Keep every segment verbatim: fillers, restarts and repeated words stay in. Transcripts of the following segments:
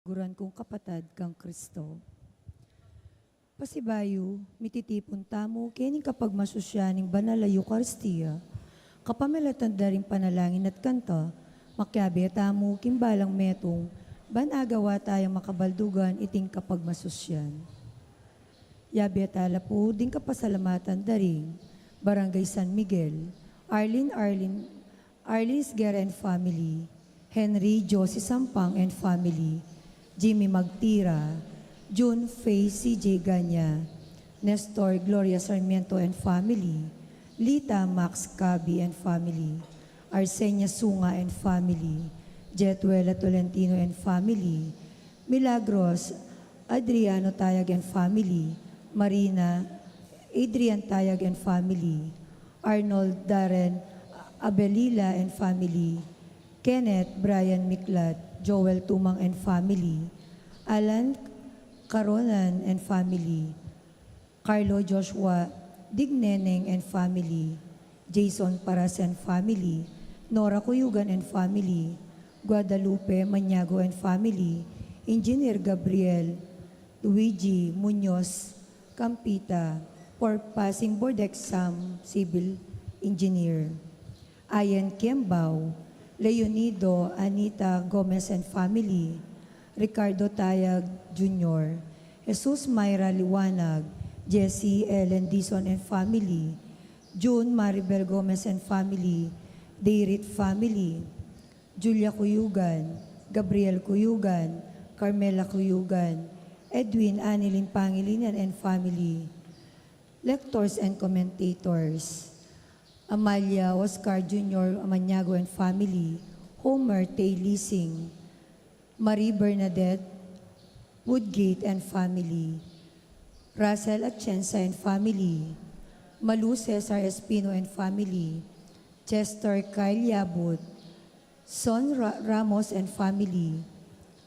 Guran kung kapatad kang Kristo. Pasibayu, mititipun tamu kening kapagmasusyan ning banal a Eukaristia, kapamilatan da ring panalangin at kanta, makiabe tamu king balang metung, ban agawa tayang makabaldugan iting kapagmasusyan. Yabe ta la pu ding kapasalamatan da ring Barangay San Miguel, Arlene, Arlene, Arlene Esguerra and family, Henry Josie Sampang and family, Jimmy Magtira, June Faye C J Ganya, Nestor Gloria Sarmiento and family, Lita Max Cabi and family, Arsenia Sunga and family, Jetuela Tolentino and family, Milagros Adriano Tayag and family, Marina Adrian Tayag and family, Arnold Darren Abelila and family, Kenneth Brian Miklat, Joel Tumang and family, Alan Caronan and family, Carlo Joshua Digneneng and family, Jason Paras and family, Nora Cuyugan and family, Guadalupe Maniago and family, Engineer Gabriel Luigi Muñoz Campita for passing board exam, civil engineer. Ayan Kiembao, Leonido Anita Gomez and family, Ricardo Tayag Junior, Jesus Myra Liwanag, Jesse Ellen Dizon and family, June Maribel Gomez and family, Dayrit family, Julia Cuyugan, Gabriel Cuyugan, Carmela Cuyugan, Edwin Anilin Pangilinan and family, lectors and commentators, Amalia Oscar Junior Maniago and family, Homer Tay Lising, Marie Bernadette Woodgate and family, Russell Atienza and family, Malu Cesar Espino and family, Chester Kyle Yabut, Son Ra-, Ramos and family,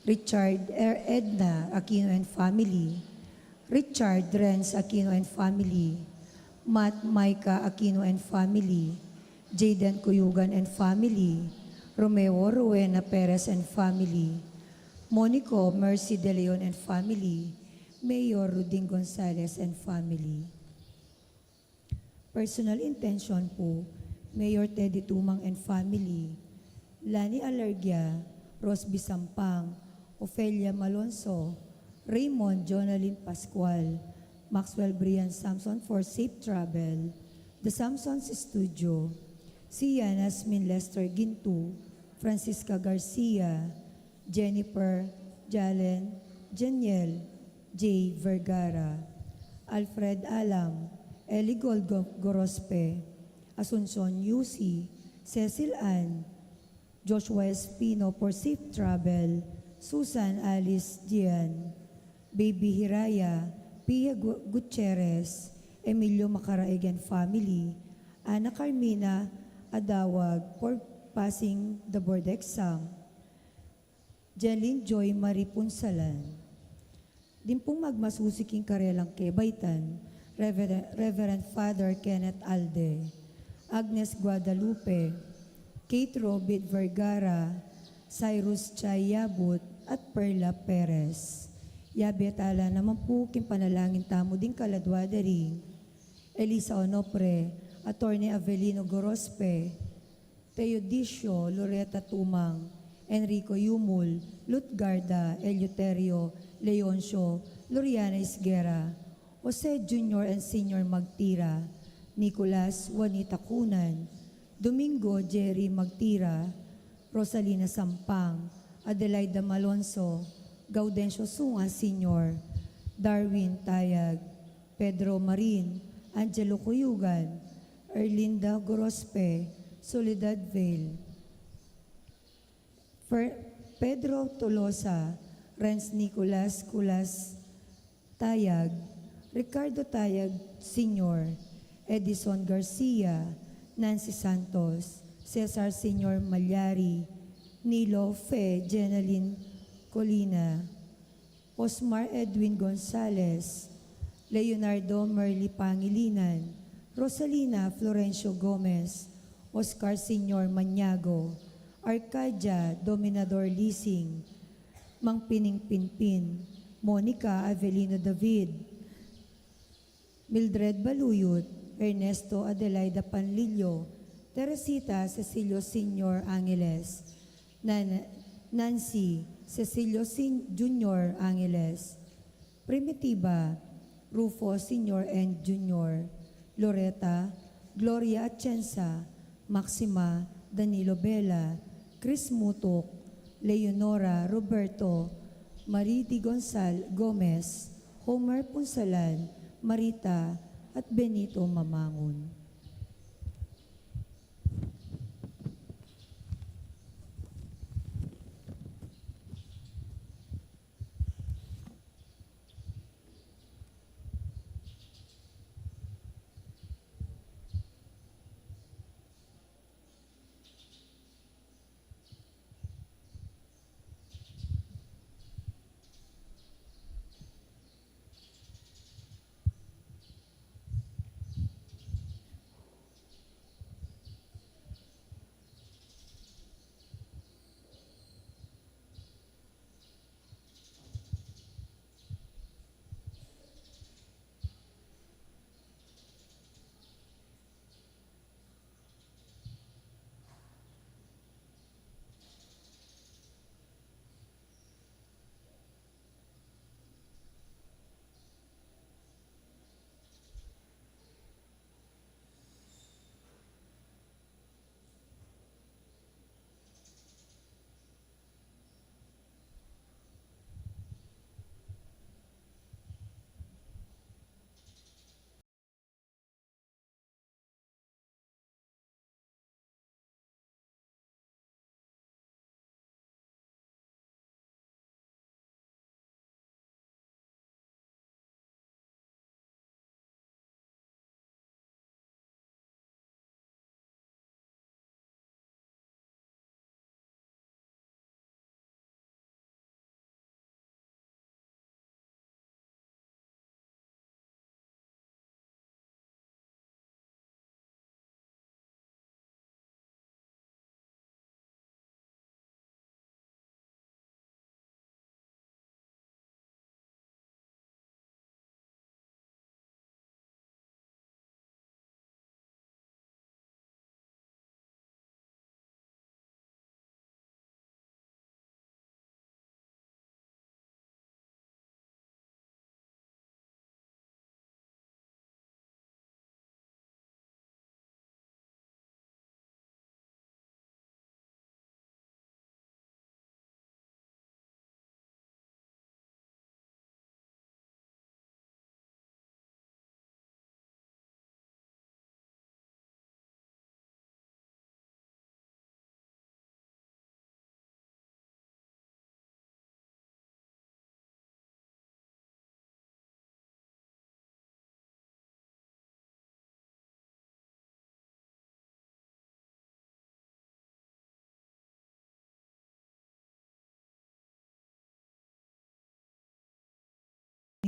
Richard Er-, Edna Aquino and family, Richard Renz Aquino and family, Matt Micah Aquino and family, Jayden Cuyugan and family, Romeo Rowena Perez and family, Monico Mercy De Leon and family, Mayor Ruding Gonzalez and family. Personal intention pu, Mayor Teddy Tumang and family, Lani Alergia, Rosby Sampang, Ofelia Malonzo, Raymond Jonalyn Pascual, Maxwell Brian Samson for safe travel, The Samsons Studio, Sian Asmin Lester Gintu, Francisca Garcia, Jennifer Jalen, Janiel J Vergara, Alfred Alam, Eli Gold Go-, Gorospe, Asuncion Yusi, Cecil Ann, Joshua Espino for safe travel, Susan Alice Gian, Baby Hiraya, Pia Gu-, Gutierrez, Emilio Macaraig and family, Ana Carmina Adawag for passing the board exam, Jeline Joy Marie Punsalan. Din pung magmasusi king karelang kebaitan, Reverend, Reverend Father Kenneth Alde, Agnes Guadalupe, Kate Robit Vergara, Cyrus Chay Yabut, at Perla Perez. Yabe ta la naman pu king panalangin tamu ding kaladua da ring Elisa Onofre, Attorney Avelino Gorospe, Teodisio, Loretta Tumang, Enrico Yumul, Lutgarda, Eleuterio, Leoncio, Loriana Isguera, Jose Junior and Senior Magtira, Nicolas, Juanita Cunan, Domingo, Jerry Magtira, Rosalina Sampang, Adelaida Malonzo, Gaudencio Sunga Senior, Darwin Tayag, Pedro Marin, Angelo Cuyugan, Erlinda Gorospe, Soledad Vale, Fer-, Pedro Tolosa, Renz Nicolas Culas Tayag, Ricardo Tayag Senior, Edison Garcia, Nancy Santos, Cesar Senior Malyari, Nilo Fe Jenalyn Colina, Osmar Edwin Gonzalez, Leonardo Merly Pangilinan, Rosalina Florencio Gomez, Oscar Senior Maniago, Arcadia Dominador Lising, Mang Pining Pinpin, Monica Avelino David, Mildred Baluyot, Ernesto Adelaida Panlilio, Teresita Cecilio Senior Angeles, Nan-, Nancy Cecilio Sen-, Junior Angeles, Primitiva Rufo Senior and Junior, Loreta Gloria Atienza, Maxima Danilo Bela, Chris Mutuk, Leonora Roberto, Marie de Gonzal Gomez, Homer Punsalan, Marita, at Benito Mamangun.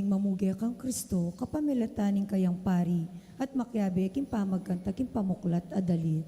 Ning mamuge kang Kristo, kapamilatan ning kayang pari, at makiabe king pamagkanta king pamuklat a dalit.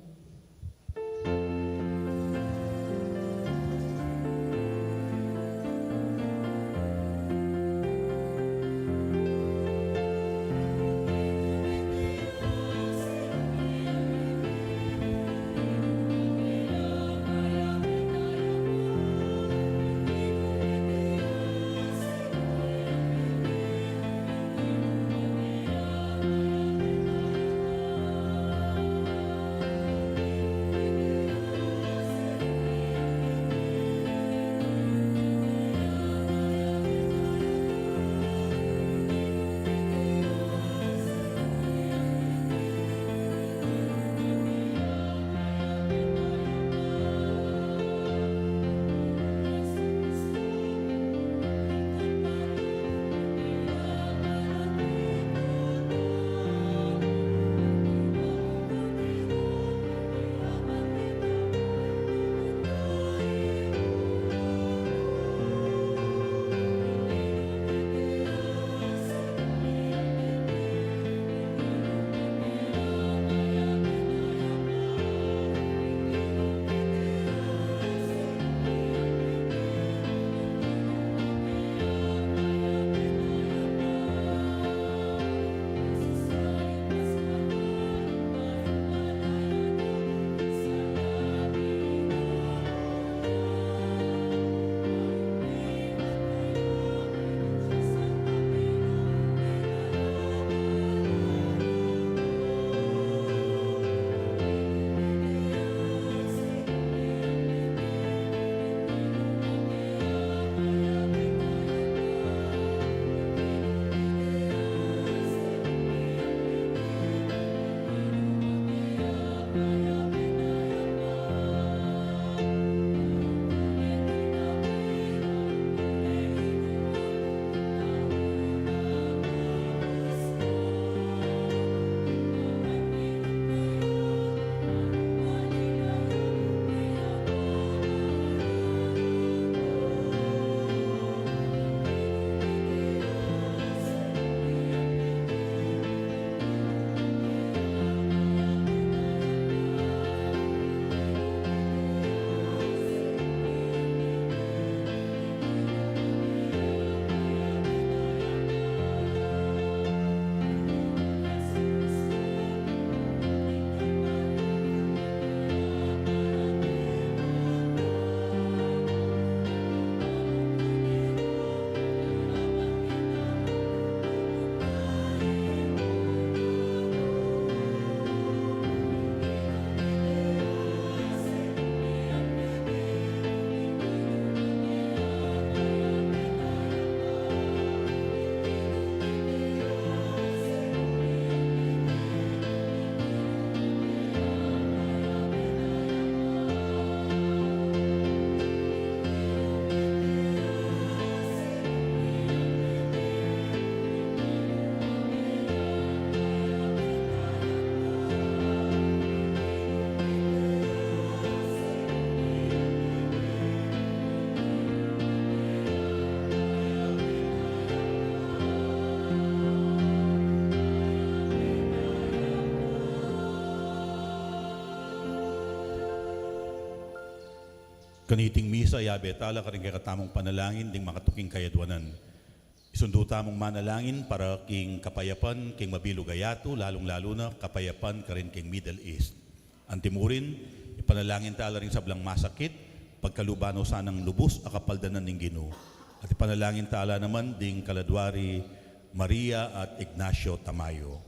Kaniting misa, yabe tala karing kekatamung panalangin ding makatuking kayadwanan. Isundu tamung manalangin para king kapayapan king mabilug a yatu, lalung-lalu na kapayapan karin king Middle East. Antimurin, ipanalangin tala ring sablang masakit, pagkaluban no sanang lubus a kapaldanan ning Ginu. At ipanalangin tala naman ding kaladwa ri Maria at Ignacio Tamayo.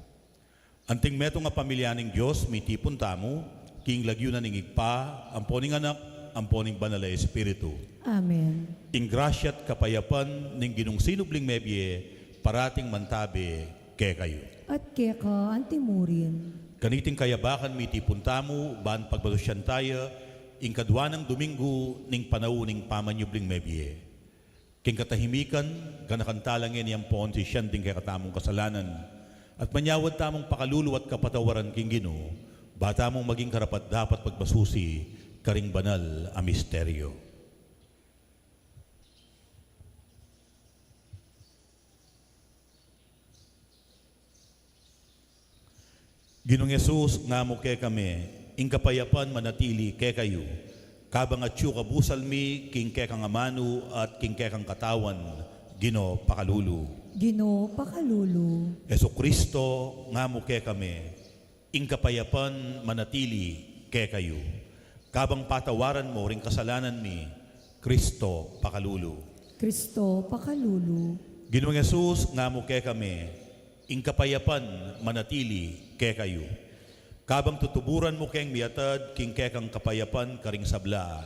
Anting metung a pamilya ning Dios, mitipun tamu king lagyu na ning Ibpa, ampo ning Anak, ampo ning Banal a Espiritu. Amen. Ing grasya at kapayapan ning Ginung sinubling mebie, parating mantabe kekayu. At keka antimurin. Kaniting kayabakan mitipun tamu, ban pagmasusyan taya ing kadwa nang Domingo ning panaun ning pamanyubling mebie. King katahimikan, ganakan tala ngeni ampon sisian ding kekatamung kasalanan, at manyawad tamung pakalulu at kapatawaran king Ginu, ba tamung maging karapat-dapat pagmasusi karing banal a misteryo. Ginung Jesus, ngamu kekami, ing kapayapan manatili kekayu. Kabang atyu kabusal mi king kekang amanu at king kekang katawan, Ginu pakalulu. Ginu pakalulu. Jesucristo, ngamu kekami, ing kapayapan manatili kekayu. Kabang patawaran mu ring kasalanan mi, Cristo pakalulu. Cristo pakalulu. Ginung Jesus, ngamu kekami, ing kapayapan manatili kekayu. Kabang tutuburan mu keng miatad king kekang kapayapan karing sabla,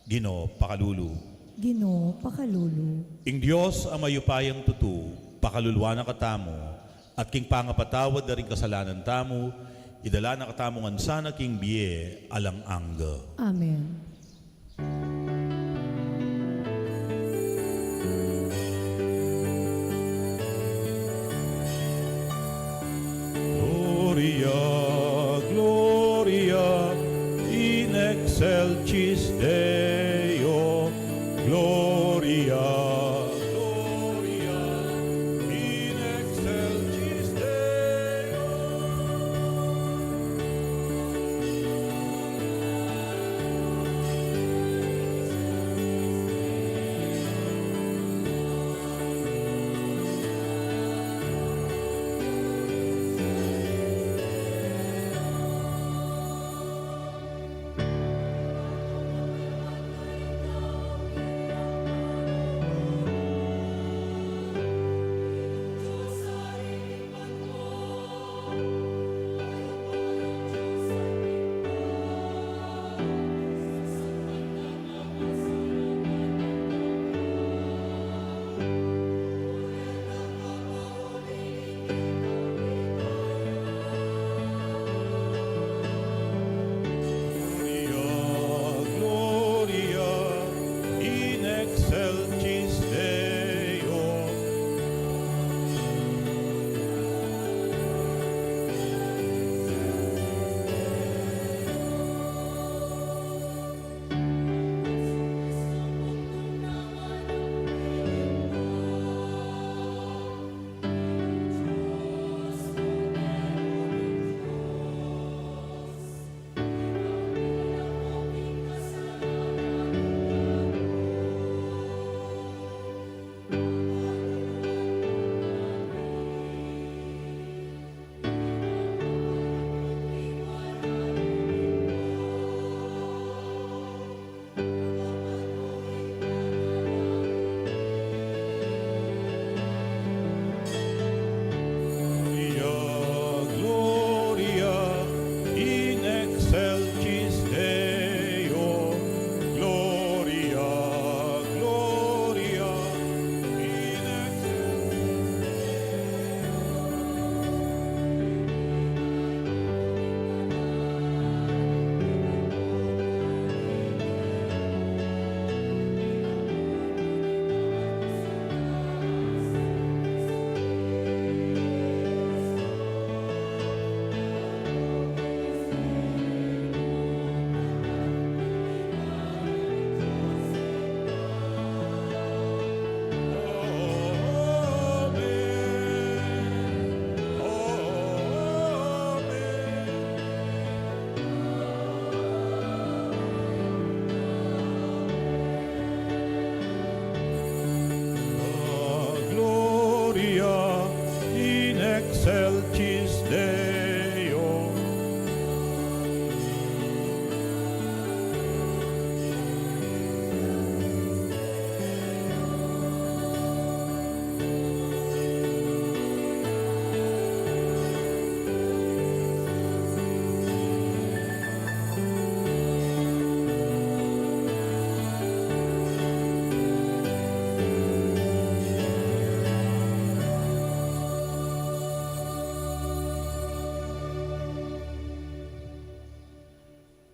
Ginu pakalulu. Ginu pakalulu. Ing Dios a mayupayang tutu, pakaluluan na katamu, at king pangapatawad da ring kasalanan tamu, idala na katamu ngan sana king bie alang angga. Amen. Gloria, Gloria in excelsis Deo. Gloria, Gloria in excelsis Deo.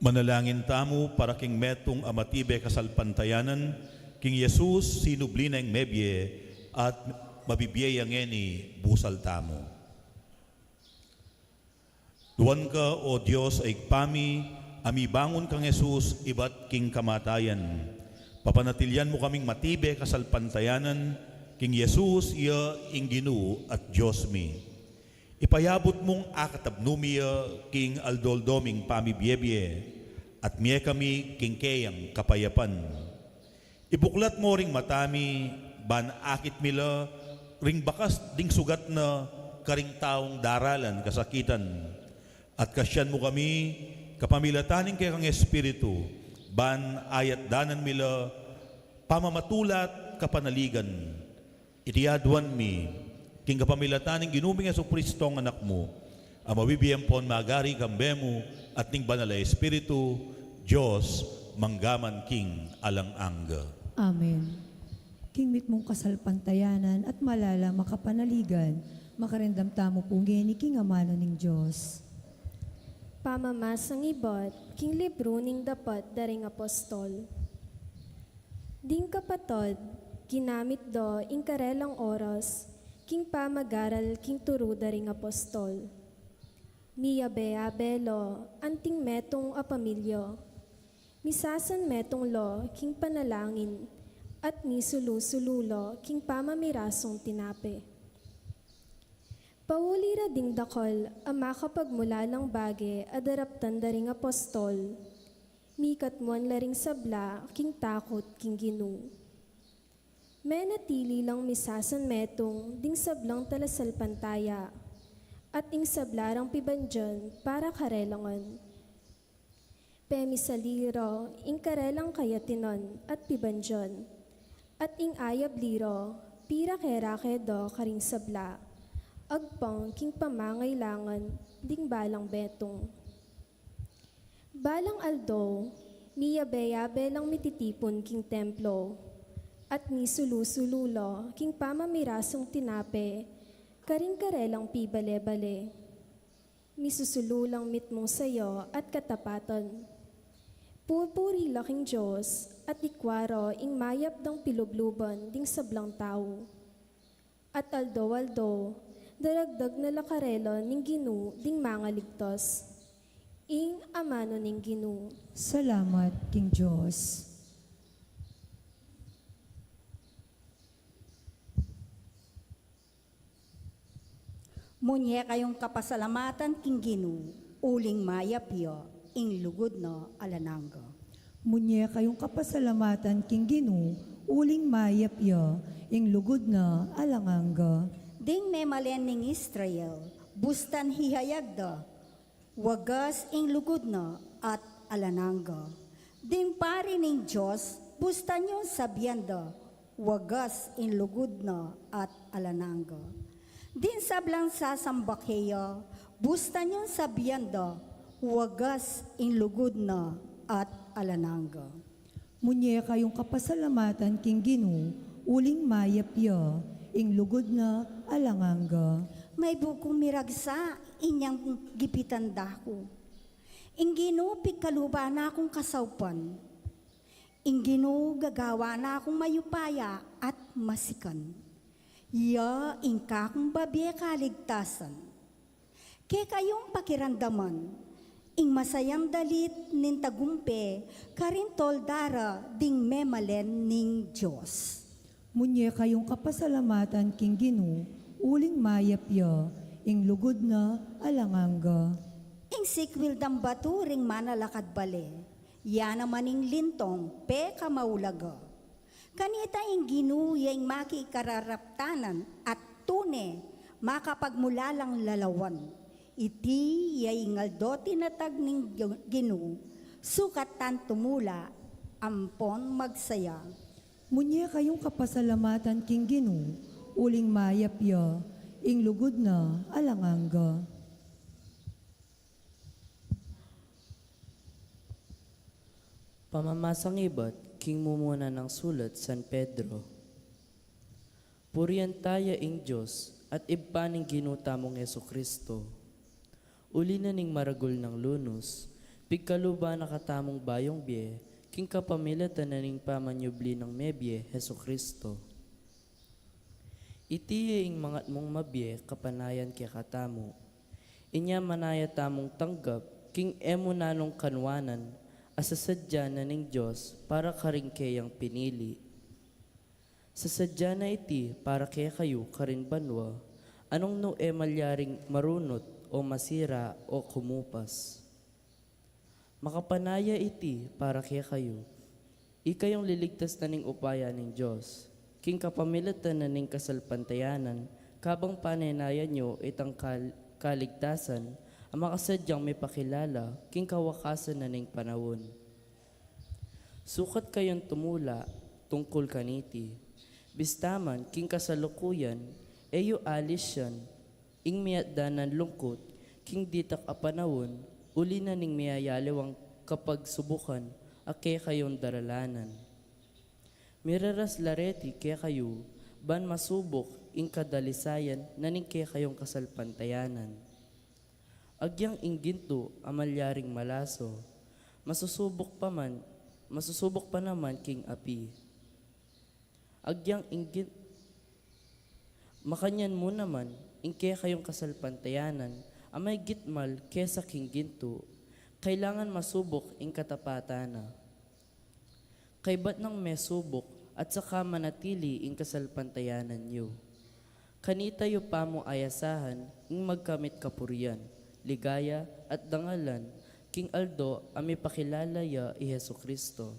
Manalangin tamu para king metung a matibe kasalpantayanan, king Jesus sinubli neng mebie at mabibie ya ngeni busal tamu. Duan ka, O Dios a Ibpa mi, a mibangun kang Jesus ibat king kamatayan. Papanatilian mu kaming matibe kasalpantayanan, king Jesus ya ing Ginu at Dios mi. Ipayabut mung akatabnu mi ya king aldo-aldo ming pamibie-bie, at mie kami king keyang kapayapan. Ibuklat mu ring mata mi, ban akit mi la ring bakas ding sugat na karing taung daralan kasakitan. At kasian mu kami, kapamilatan ning kekang Espiritu, ban ayatdanan mi la pamamatula at kapanaligan. Iti aduan mi, king kapamilatan ning Ginu ming Jesucristo a Anak mu, a mabibie ampon magari kambe mu at ning Banal a Espiritu, Dios, mangga man king alang angga. Amen. King mitmung kasalpantayanan at malalam a kapanaligan, makarendam tamu pu ngeni king amanu ning Dios. Pamamasang ibat king libru ning Dapat da ring Apostol. Ding kapatad, ginamit da ing karelang oras king pamagaral king turu da ring apostol. Miyabe-yabe la anting metung a pamilya. Misasanmetung la king panalangin at misulu-sulu la king pamamirasung tinape. Pauli ra ding dakal a makapagmulalang bage a daraptan da ring apostol, mikatmuan la ring sabla king takut king Ginu. Menatili lang misasanmetung ding sablang talasalpantaya, at ing sabla rang pibandian para karelangan. Pemisali ra ing karelang kayatinan at pibandian, at ing ayabli ra pirake-rake da karing sabla, agpang king pamangailangan ding balang metung. Balang aldo, miyabe-yabe lang mititipun king templo, at misulu-sulu la king pamamirasung tinape karing karelang pibale-bale. Misusulu lang mitmung saya at katapatan. Pupuri la king Dios at ikwa ra ing mayap dang pilubluban ding sablang tau. At aldo-aldo, daragdag na la karela ning Ginu ding mangaligtas. Ing amanu ning Ginu. Salamat king Dios. Munye kayung kapasalamatan king Ginu, uling mayap ya, ing lugud na alang angga. Munye kayung kapasalamatan king Ginu, uling mayap ya, ing lugud na alang angga. Ding memalen ning Israel, bustan hihayag da, wagas ing lugud na at alang angga. Ding pari ning Dios, bustan yung sabian da, wagas ing lugud na at alang angga. Ding sablang sasamba keya, bustan yung sabian da, wagas ing lugud na at alang angga. Munye kayung kapasalamatan king Ginu, uling mayap ya, ing lugud na alang angga. Maybu kung miragsa inyang gipitan da ku. Ing Ginu pigkaluban na kung kasaupan. Ing Ginu gagawan na kung mayupaya at masikan. Ya ing kakung babie kaligtasan. Kekayung pakiramdaman ing masayang dalit ning tagumpe karing tolda ra ding memalen ning Dios. Munye kayung kapasalamatan king Ginu, uling mayap ya, ing lugud na alang angga. Ing sikwil dang batu ring manalakad bale, ya naman ing lintong pekamaulaga. Kanita ing Ginu ya ing makikararaptanan at tune makapagmulalang lalawan. Iti ya ing aldo tinatag ning Ginu, sukat tantu mula ampon magsaya. Munye kayung kapasalamatan king Ginu, uling mayap ya, ing lugud na alang angga. Pamamasang ibat king mumuna nang sulat San Pedro. Purian taya ing Dios at Ibpa ning Ginu tamung Jesucristo. Uli na ning maragul nang lunus, Pigkaluban na katamung bayung bie, king kapamilatan na ning pamanyubli nang mebie, Jesucristo. Iti ya ing mangatmung mabie kapanayan kekatamu. Inya manaya tamung tanggap, king e mu nanung kanwanan, a sasadya na ning Dios para karing keyang pinili. Sasadya na iti para kekayu karin banua, a nung nu e malyaring marunut, o masira, o kumupas. Makapanaya iti para kekayu. Ikayung liligtas na ning upaya ning Dios, king kapamilatan na ning kasalpantayanan, kabang panenayan yu itang kal-, kaligtasan, a makasadyang mipakilala, king kawakasan na ning panaun. Sukat kayung tumula tungkul kaniti. Bista man, king kasalukuyan, e yu alisyan ing miatdanan lungkut, king ditak a panaun, uli na ning miyayaliwang kapagsubukan, a kekayung daralanan. Miraras la reti kekayu, ban masubuk ing kadalisayan na ning kekayung kasalpantayanan. Agyang ing gintu a malyaring malaso, masusubuk pa man, masusubuk pa naman king api. Agyang ing gin-, makanyan mu naman, ing kekayung kasalpantayanan, a may gitmal kesa king gintu, kailangan masubuk ing katapatan na. Kaybat nang mesubuk, at saka manatili ing kasalpantayanan yu. Kanita yu pamu ayasahan, ing magkamit kapurian, ligaya, at dangalan, king aldo a mipakilala ya i Jesucristo.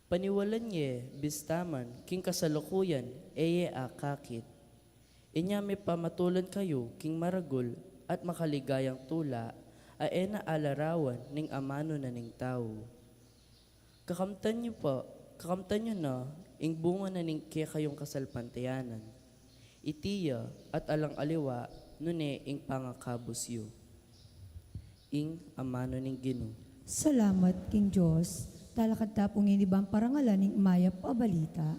Paniwalan ye, bista man, king kasalukuyan, e ye akakit. Inya mipamatulan kayu, king maragul, at makaligayang tula, a e na alarawan ning amanu na ning tau. Kakamtan yu pa, kakamtan yu na, ing bunga na ning kekayung kasalpantayanan. Iti ya, at alang aliwa, nune ing pangakabus yu. Ing amanu ning Ginu. Salamat king Dios. Talakad ta pu ngeni ban parangalan ing mayap a balita.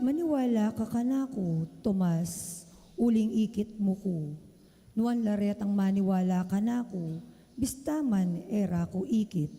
Maniwala ka kanaku, Tomas, uling ikit mu ku. Nuan la retang maniwala kanaku, bista man e ra ku ikit.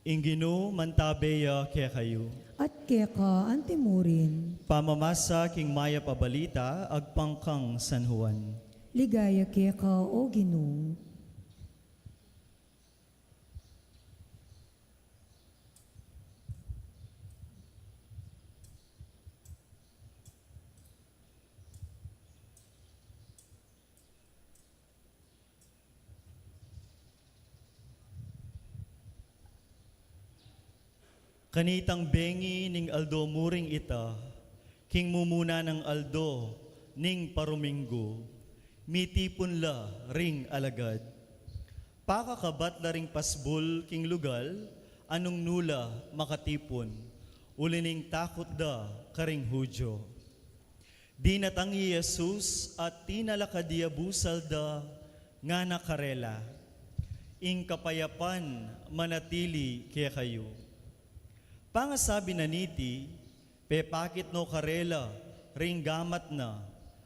Ing Ginu mantabe ya kekayu. At keka anti mu rin. Pamamasa king mayap a balita agpang kang San Juan. Ligaya keka, O Ginu. Kanitang bengi ning aldo mu ring ita, king mumuna nang aldo ning paruminggu, mitipun la ring alagad. Pakakabat la ring pasbul king lugal a nung nu la makatipun, uli ning takut da karing Judio. Dinatang i Jesus at tinalakad ya busal da, ngana karela, "Ing kapayapan manatili kekayu." Pangasabi na niti, Pepakit no karela ring gamat na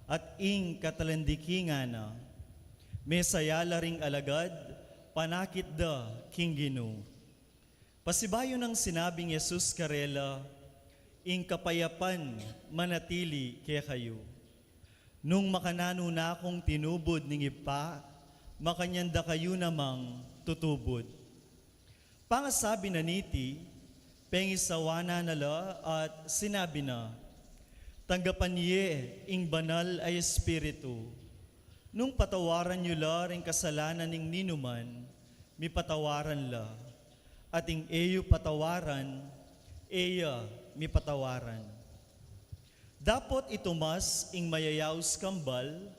at ing katalandikingan na. Mesaya la ring alagad, panakit da king Ginu. Pasibayu nang sinabing Jesus karela, "Ing kapayapan manatili kekayu. Nung makananu na kung tinubud ning Ibpa, makanyan da kayu namang tutubud." Pangasabi na niti, pengisawanan na la at sinabi na, "Tanggapan ye ing Banal a Espiritu. Nung patawaran yu la ring kasalanan ning ninuman, mipatawaran la. At ing e yu patawaran, e ya mipatawaran." Dapot i Tomas ing mayayaus kambal,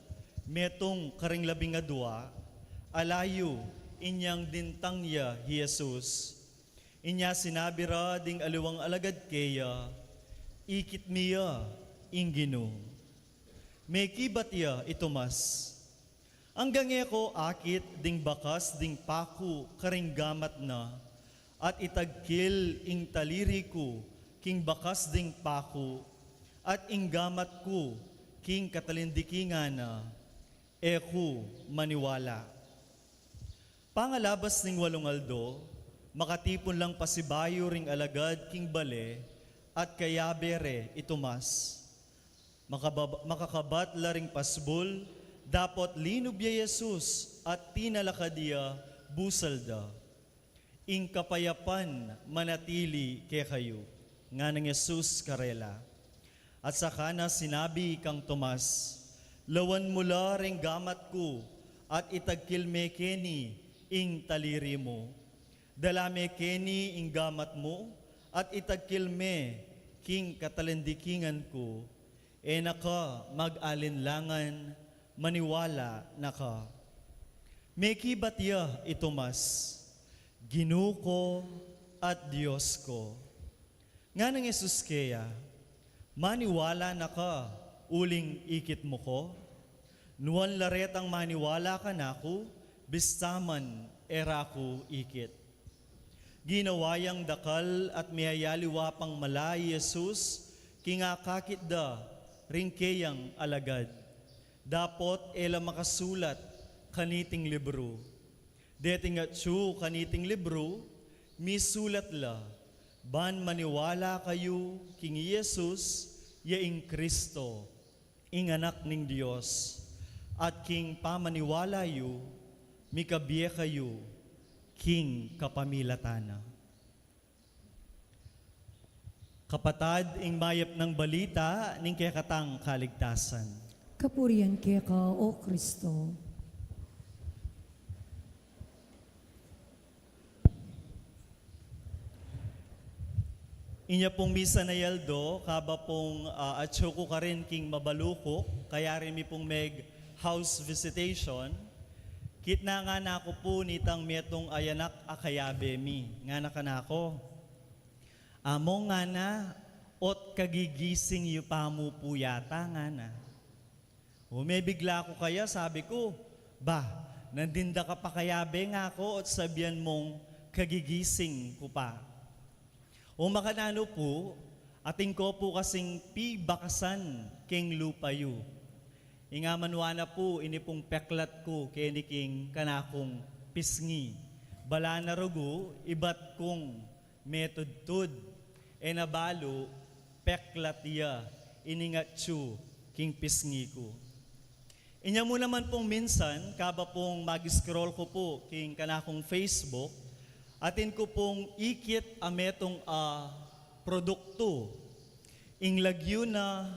metung karing labing adua, alayu inyang dintang ya hi Jesus. Inya sinabi ra ding aliwang alagad keya, "Ikit mi ya ing Ginu." Mekibat ya i Tomas, "Anggang e ko akit ding bakas ding paku karing gamat na, at itagkil ing taliri ku king bakas ding paku, at ing gamat ku king katalindikingan na, e ku maniwala." Pangalabas ning walung aldo, makatipun lang pasibayu ring alagad king bale, at kayabe re i Tomas. Makabab-, makakabat la ring pasbul, dapot linub ya i Jesus at tinalakad ya busal da. "Ing kapayapan manatili kekayu," nganang Jesus karela. At saka na sinabi kang Tomas, "Lawan mu la ring gamat ku, at itagkil me keni ing taliri mu. Dala me keni ing gamat mu, at itagkil me king katalindikingan ku. E na ka mag-alinlangan, maniwala na ka." Mekibat ya i Tomas, "Ginu ko at Dios ko." Nganang Jesus keya, "Maniwala na ka uling ikit mu ko? Nuan la retang maniwala kanaku, bista man e ra ku ikit." Ginawa yang dakal at miyayaliwa pang mala i Jesus king akakit da ring keyang alagad. Dapot e la makasulat kaniting libru. Deting atyu kaniting libru, misulat la, ban maniwala kayu king i Jesus ya ing Kristo, ing Anak ning Dios, at king pamaniwala yu, mikabie kayu king kapamilatan na. Kapatad, ing mayap nang balita ning kekatang kaligtasan. Kapurian keka, O Kristo. Inya pung misa na aldo, kaba pung, ah, atyu ku karin king mabalukuk, kayari mi pung meg-house visitation, kitnangan ku pu nitang metung a anak a kayabe mi, ngana kanaku, "Among," ngana, "ot kagigising yu pa mu pu yata," ngana. O, mebigla ku kaya, sabi ku, "Ba, nandin da ka pakayabe," ngaku, "ot sabian mung kagigising ku pa?" O, makananu pu, atin ko pu kasing pibakasan king lupa yu. Ing amanuan na pu, ini pung peklat ku keni king kanakung pisngi. Bala na rugu, ibat kung metudtud, e na balu, peklat ya ining atyu king pisngi ku. Inya mu naman pung minsan, kaba pung mag-scroll ku pu king kanakung Facebook, atin ku pung ikit a metung a produktu, ing lagyu na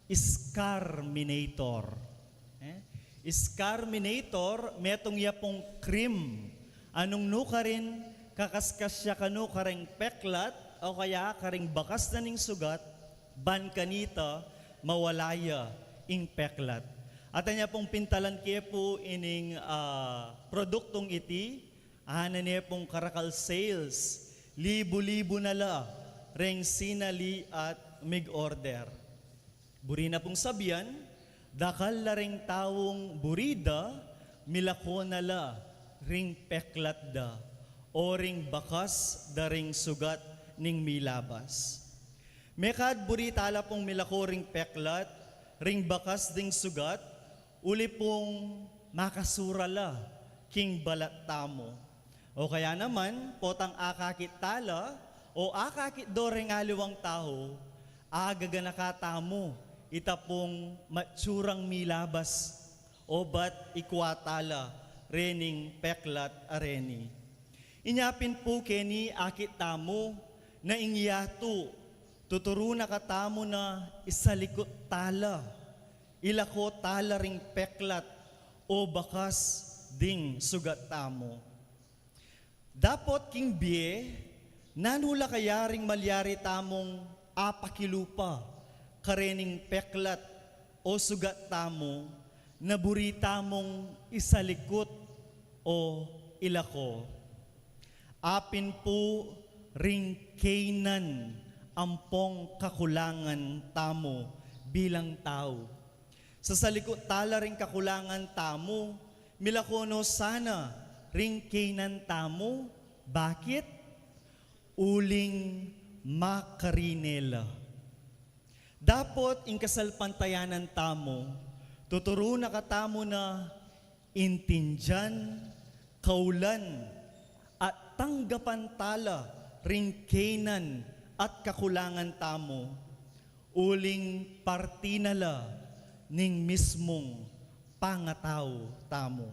Scarminator. Eh? Scarminator, metung ya pung cream a nung nukarin kakaskas ya kanu karing peklat o kaya karing bakas na ning sugat, ban kanita mawala ya ing peklat. At anya pung pintalan ke pu ining, ah, produktung iti, anan ne pung karakal sales, libu-libu na la ring sinali at mig-order. Buri na pung sabian, dakal la ring taung buri da, milako na la ring peklat da, o ring bakas da ring sugat ning milabas. Mekad buri tala pung milako ring peklat, ring bakas ding sugat, uli pung makasura la king balat tamu. O kaya naman, potang akakit tala o akakit do ring aliwang tau, agaganaka tamu ita pung matsurang milabas, o bat ikua tala rening peklat a reni. Inya pin pu keni akit tamu na ing yatu, tuturu na katamu na isalikut tala, ilako tala ring peklat o bakas ding sugat tamu. Dapot king bie, nanu la kaya ring malyari tamung apakilupa karening peklat o sugat tamu na buri tamung isalikut o ilako? Apin pu ring kaynan ampong kakulangan tamu bilang tau. Sasalikut tala ring kakulangan tamu, milako no sana ring kaynan tamu? Bakit? Uling makarine la. Dapot ing kasalpantayanan tamu, tuturu na katamu na intindian, kaulan, at tanggapan tala ring kaynan at kakulangan tamu, uling parti na la ning mismung pangatau tamu.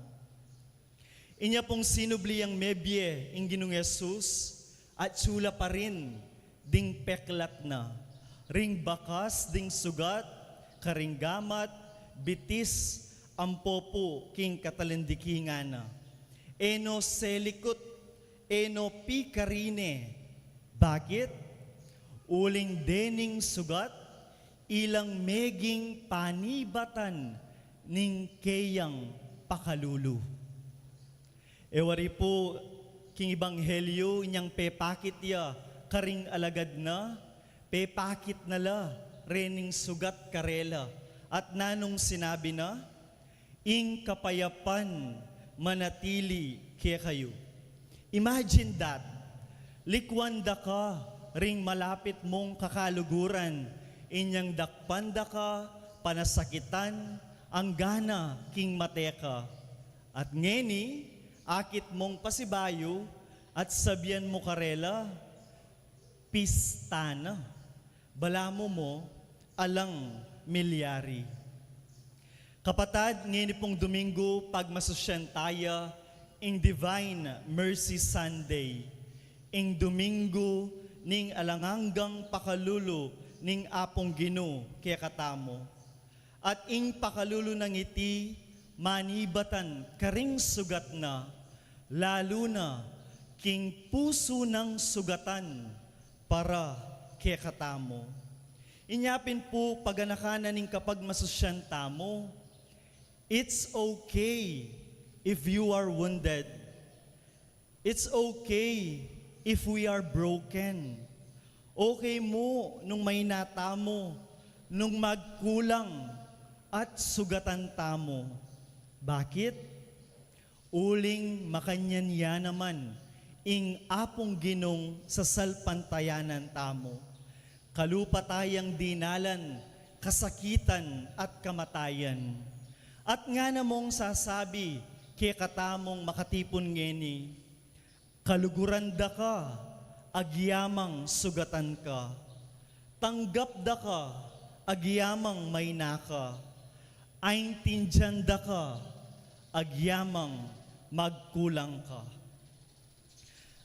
Inya pung sinubli yang mebie ing Ginung Jesus, atsu la pa rin ding peklat na, ring bakas ding sugat, karing gamat, bitis, ampo pu king katalindikingan na. E no selikut, e no pikarine. Bakit? Uling dening sugat, ilang meging panibatan ning keyang pakalulu. E wari pu, king ebanghelyu inyang pepakit ya karing alagad na, pepakit na la rening sugat karela, at nanung sinabi na, "Ing kapayapan manatili kekayu." Imagine that. Likuan da ka ring malapit mung kakaluguran, inyang dakpan da ka, panasakitan, anggana king mate ka. At ngeni, akit mung pasibayu, at sabian mu karela, pista na. Balamu mu, alang milyari. Kapatad, ngeni pung Domingo, pagmasusyan taya ing Divine Mercy Sunday, ing Domingo ning alang anggang pakalulu ning Apung Ginu kekatamu. At ing pakalulu nang iti, manibatan karing sugat na, lalu na king pusu nang sugatan para kekatamu. Inya pin pu, paganakan na ning kapagmasusyan tamu, it's okay if you are wounded. It's okay if we are broken. Okay mu nung maina tamu, nung magkulang at sugatan tamu. Bakit? Uling makanyan ya naman ing Apung Ginung sasalpantayanan tamu. Kalupa tayang dinalan kasakitan at kamatayan. At ngana mung sasabi kekatamung makatipun ngeni, kaluguran da ka, agyamang sugatan ka. Tanggap da ka, agyamang maina ka. Aintindian da ka, agyamang magkulang ka.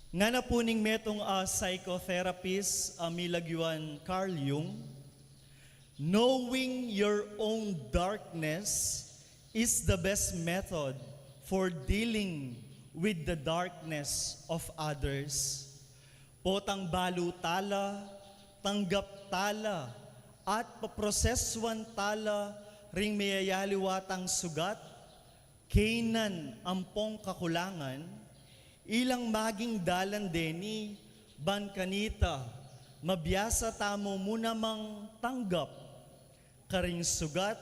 Ngana pu ning metung a psychotherapist a milagyuan Carl Jung, "Knowing your own darkness is the best method for dealing with the darkness of others." Potang balu tala, tanggap tala, at paprosesuan tala ring meyayaliwa tang sugat, kaynan ampong kakulangan, ilang maging dalan deni ban kanita mabiasa tamu mu namang tanggap karing sugat,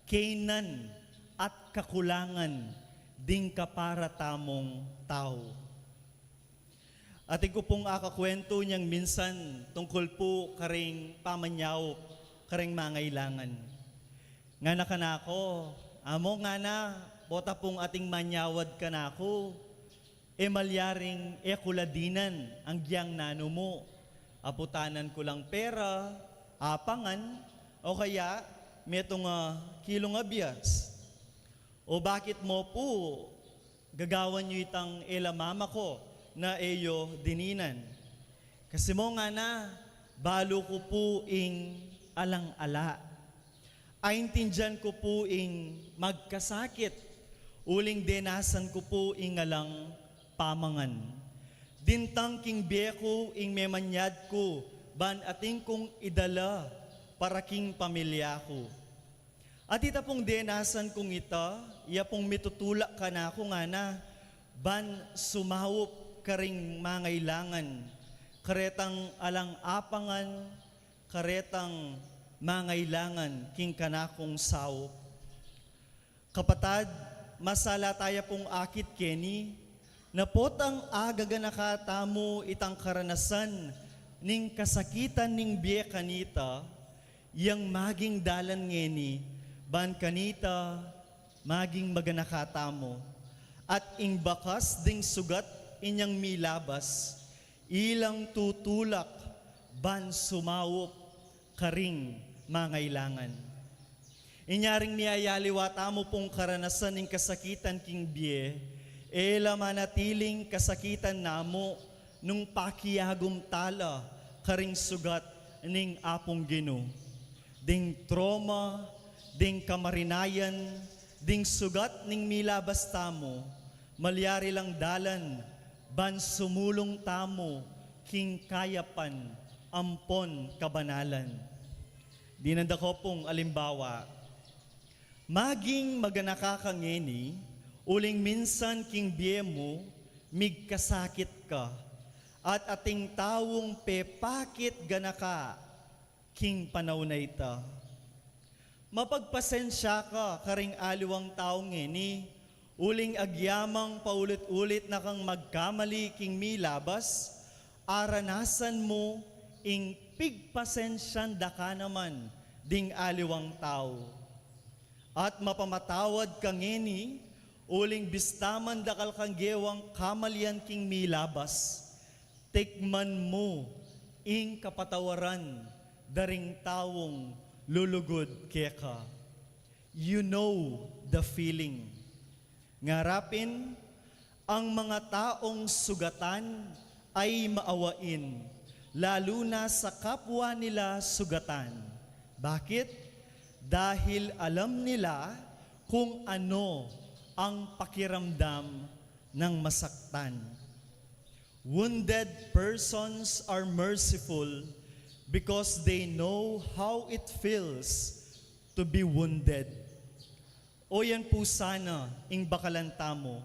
kaynan at kakulangan ding kapara tamung tau. Atin ku pung akakwentu inyang minsan tungkul pu karing pamanyawad karing mangailangan. Ngana kanaku, "Amu," ngana, "pota pung ating manyawad kanaku, e malyaring e ku la dinan agyang nanu mu. Aputanan ku lang pera, apangan, o kaya metung a kilung a bias. O bakit mu pu gagawan yu itang e la mama ku na e yu dininan?" "Kasi mu," ngana, "balu ku pu ing alang-ala. Aintindian ku pu ing magkasakit, uling denasan ku pu ing alang pamangan. Dintang king bie ku ing memanyad ku ban atin kung idala para king pamilya ku. At ita pung denasan kung ita, iya pung mitutulak kanaku," ngana, "ban sumaup karing mangailangan, karetang alang apangan, karetang mangailangan king kanakung saup." Kapatad, masala taya pung akit keni, na potang agaganaka tamu itang karanasan ning kasakitan ning bie kanita, yang maging dalan ngeni ban kanita maging maganaka tamu. At ing bakas ding sugat inyang milabas, ilang tutulak ban sumaup karing mangailangan. Inya ring miyayaliwa tamu pung karanasan ning kasakitan king bie, e la manatiling kasakitan namu nung pakiagum tala karing sugat ning Apung Ginu. Ding trauma, ding kamarinayan, ding sugat ning milabas tamu, malyari lang dalan ban sumulung tamu king kayapan ampon kabanalan. Dinan da ku pung alimbawa. Maging maganaka ka ngeni, uling minsan king bie mu, migkasakit ka, at ating taung pepakit ganaka king panaun a ita. Mapagpasensya ka karing aliwang tau ngeni, uling agyamang paulit-ulit na kang magkamali king milabas, aranasan mu ing pigpasensian da ka naman ding aliwang tau. At mapamatawad ka ngeni, uling bista man dakal kang gewang kamalian king milabas, tikman mu ing kapatawaran da ring taung lulugud keka. You know the feeling. Ngara pin, ang mga taong sugatan ay maawain, lalu na sa kapwa nila sugatan. Bakit? Dahil alam nila kung ano ang pakiramdam ng masaktan. Wounded persons are merciful because they know how it feels to be wounded. O yan pu sana ing bakalan tamu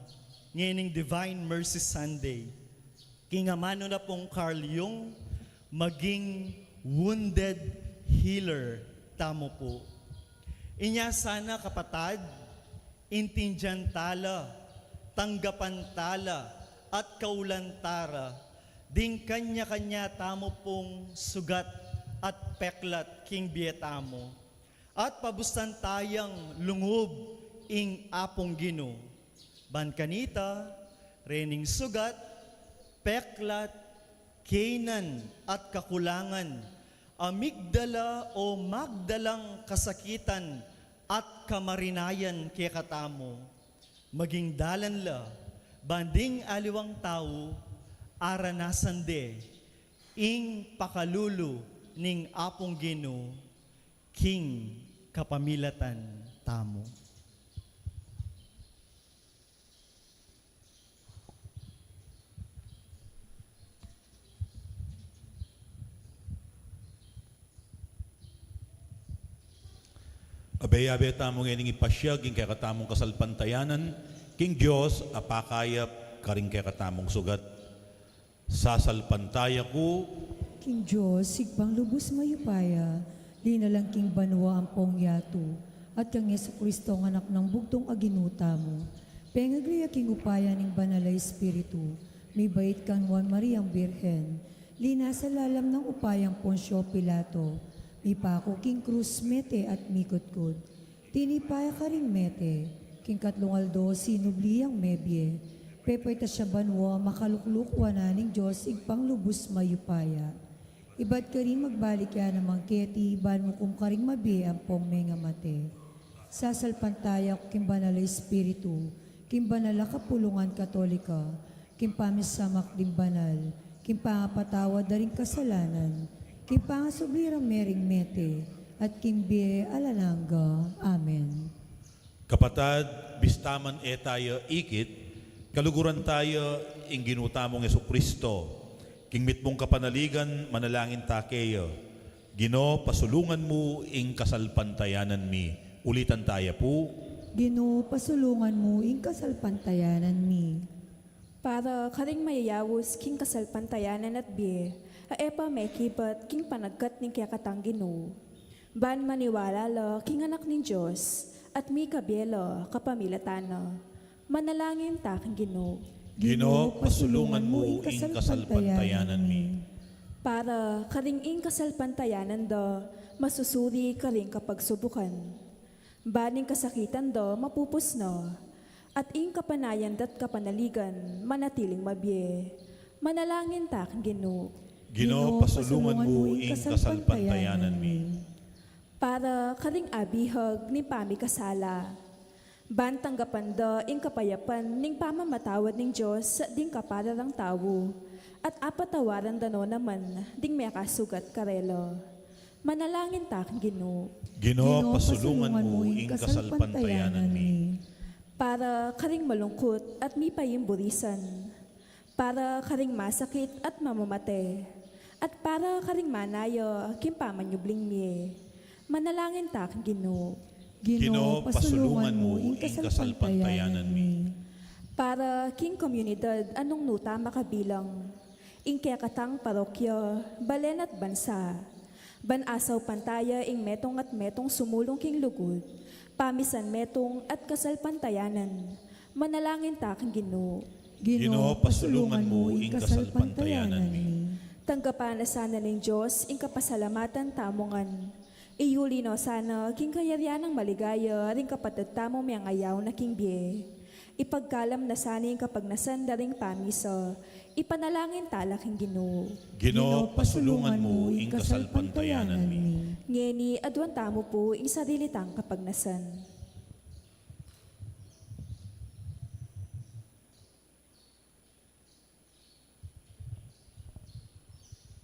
ngening Divine Mercy Sunday. King amanu na pung Carl Jung, maging wounded healer tamu pu. Inya sana, kapatad, intindian tala, tanggapan tala, at kaulan tara ding kanya-kanya tamu pung sugat at peklat king bie tamu. At pabustan tayang lungub ing Apung Ginu. Ban kanita, rening sugat, peklat, kaynan at kakulangan, a migdala o magdalang kasakitan at kamarinayan kekatamu, maging dalan la ban ding aliwang tau aranasan de ing pakalulu ning Apung Ginu king kapamilatan tamu. Abe-abe tamu ngening ipasiag ing kekatamung kasalpantayanan king Dios a pakayap karing kekatamung sugat. Sasalpantaya ku king Dios, Ibpang lubus mayupaya, linalang king banua ampong yatu, at kang Jesucristo, ang Anak nang bugtung a Ginu tamu, pengagli ya king upaya ning Banal a Espiritu, Mibait kang Nuan Mariang Birhen, linasa lalam nang upayang Poncio Pilato, mipaku king krus, mete at mikutkut. Tinipa ya karing mete, king katlung aldo sinubli yang mebie, pepaitas ya banua, makalukluk wanan ning Dios Ibpang lubus mayupaya. Ibat karin magbalik ya naman keti, ban mukum karing mabie ampong mengamate. Sasalpantaya ku king Banal a Espiritu, king Banal a Kapulungan Katolika, king pamisamak ding banal, king pangapatawad da ring kasalanan, king pangasubli rang mering mete, at king bie alang angga. Amen. Kapatad, bista man e taya ikit, kaluguran taya ing Ginu tamung Jesucristo, king mitmung kapanaligan manalangin ta keya. Ginu, pasulungan mu ing kasalpantayanan mi. Ulitan taya pu. Ginu, pasulungan mu ing kasalpantayanan mi. Para karing mayayaus king kasalpantayanan at bie, a e pa mekibat king panagkat ning kekatang Ginu. Ban maniwala la king Anak ning Dios, at mikabie la kapamilatan na. Manalangin ta king Ginu. Ginu, pasulungan mu ing kasalpantayanan mi. Para karing ing kasalpantayanan da masusuri karing kapagsubukan. Ban ing kasakitan da mapupus na, at ing kapanayan da't kapanaligan manatiling mabie. Manalangin ta king Ginu. Ginu, pasulungan mu ing kasalpantayanan mi. Para karing abihag ning pamikasala. Ban tanggapan da ing kapayapan ning pamamatawad ning Dios ding kapara rang tau, at apatawaran da no naman ding mekasugat karela. Manalangin ta king Ginu. Ginu, pasulungan mu ing kasalpantayanan mi. Para karing malungkut at mipaimburisan. Para karing masakit at mamamate. At para karing manaya king pamanyubling mie. Manalangin ta king Ginu. Ginu, pasulungan mu ing kasalpantayanan mi. Para king komunidad a nung nu ta makabilang. Ing kekatang parokya, balen at bansa. Ban asaupan taya ing metung at metung sumulung king lugud, pamisan metung at kasalpantayanan. Manalangin ta king Ginu. Ginu, pasulungan mu ing kasalpantayanan mi. Tanggapan na sana ning Dios ing kapasalamatan tamu ngan. Iyuli no sana king kayarian nang maligaya ring kapatad tamu mengayaw na king bie. Ipagkalam na sana ing kapagnasan da ring pamisa. Ipanalangin ta la king Ginu. Ginu, pasulungan mu ing kasalpantayanan mi. Ngeni, aduan tamu pu ing sarili tang kapagnasan.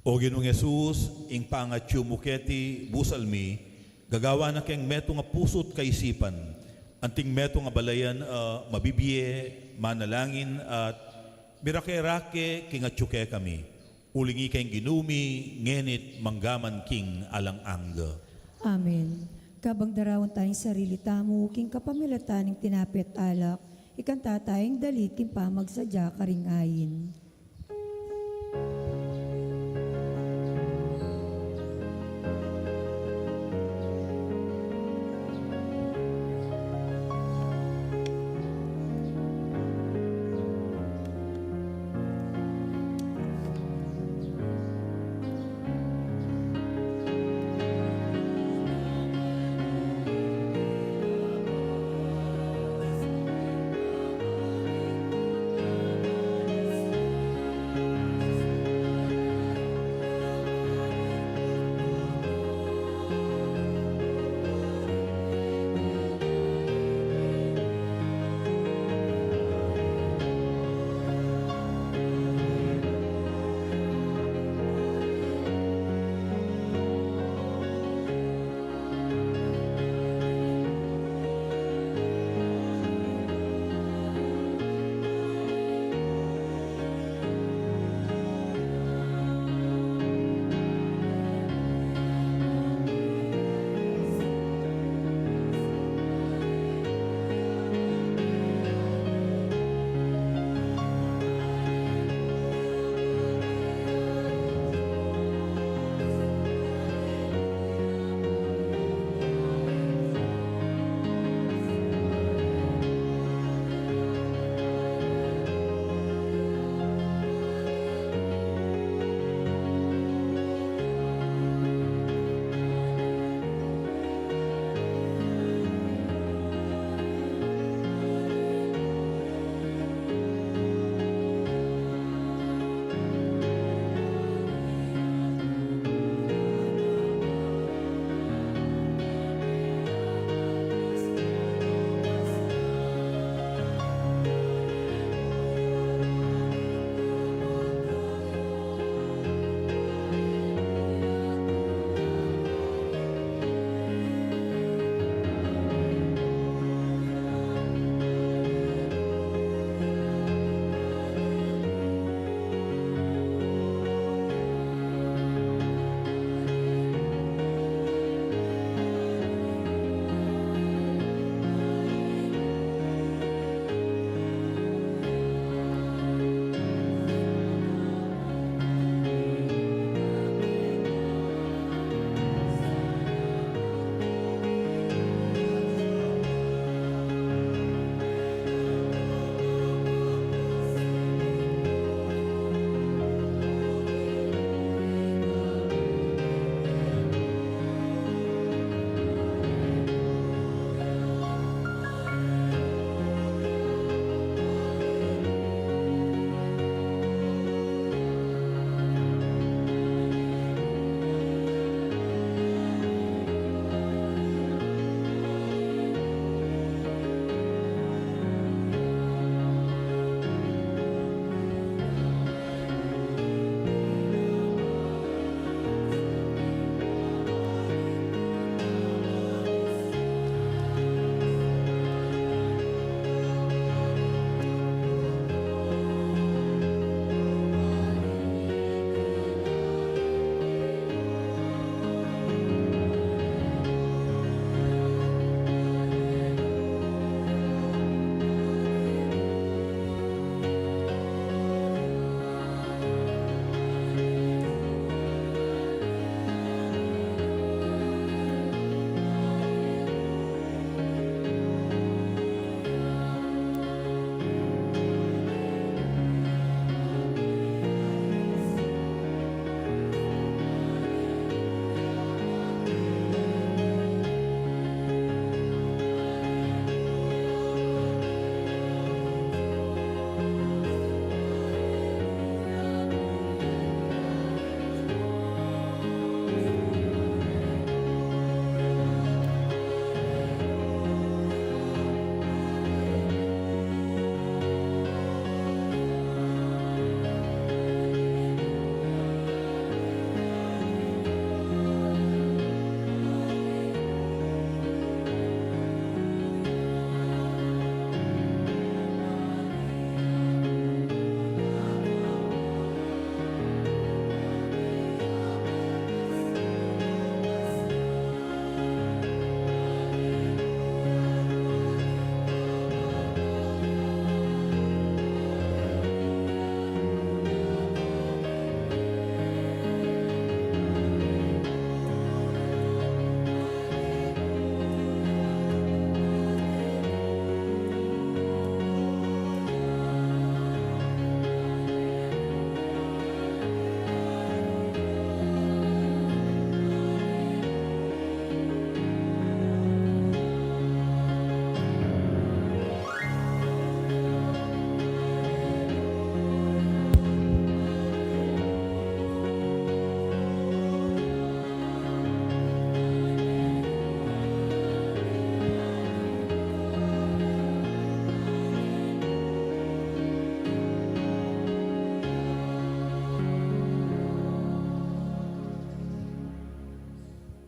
O Ginung Jesus, ing pangatyu mu keti busal mi, gagawan na keng metung a pusu't kaisipan, anting metung a balayan a mabibie, manalangin, at mirake-rake king atyu kekami. Uling ika ing Ginu mi, ngeni't manggaman king alang angga. Amen. Kabang daraun taya ing sarili tamu king kapamilatan ning tinape't alak, ikanta taya ing dalit king pamagsadya karing ain.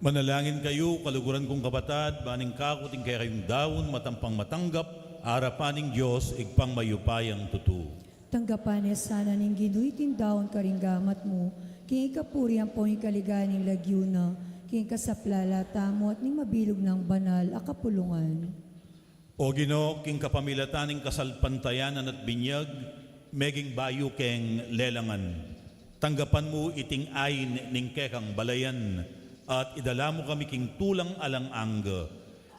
Manalangin kayu, kaluguran kung kapatad, ban ing kaku at ing kekayung daun matampang matanggap arapan ning Dios, Ibpang mayupayang tutu. Tanggapan ne sana ning Ginu iting daun karing gamat mu, king ikapuri ampong ikaligayan ning lagyu na, king kasaplalan tamu at ning mabilug nang banal a kapulungan. O Ginu, king kapamilatan ning kasalpantayanan at binyag, meging bayu keng lelangan. Tanggapan mu iting ain ning kekang balayan, at idala mu kami king tulang alang angga.